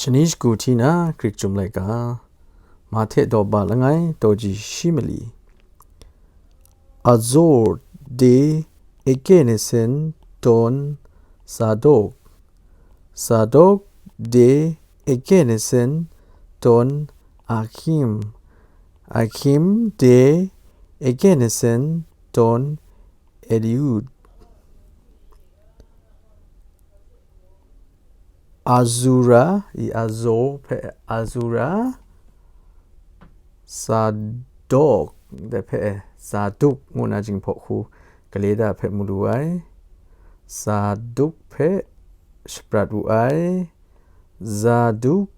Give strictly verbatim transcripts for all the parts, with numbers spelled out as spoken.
Shani shagu hti na Grik Chyum Laika, Mahte daw ba langai daw ji shi mali. Azor de Ekenesen ton Sadok. Sadok de Ekenesen ton Akim. Akim de Ekenesen ton Eliud. Azura, i Azo hpe Azura, Sadok de hpe Zaduk ngu na jinghpaw hku gale da hpe mu lu ai. Zaduk hpe shaprat wu ai. Zaduk,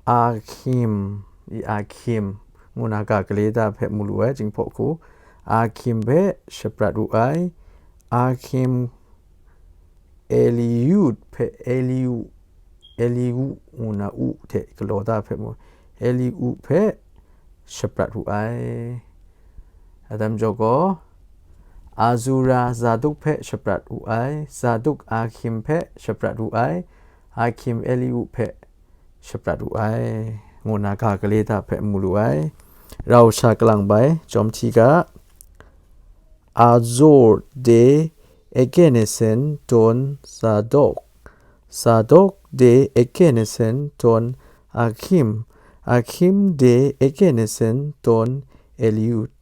Akim, i Akim ngu na ga gale da hpe mu lu ai jinghpaw hku, Akim hpe shaprat wu ai. Akim, Eliud hpe Eliu, Eliu ngu na u hte galaw da hpe mu, Eliu hpe shaprat wu ai. Adam jaw gaw, Azura Zaduk hpe shaprat wu ai, Zaduk Akim hpe shaprat wu ai, Akim Eliu hpe shaprat wu ai, ngu na ga gale da hpe mu lu ai. Rau sha kalang bai, jawm hti ga, Azor de Ekenesen ton Zadok. Zadok de Ekenesen ton Akim. Akim de Ekenesen ton Eliud.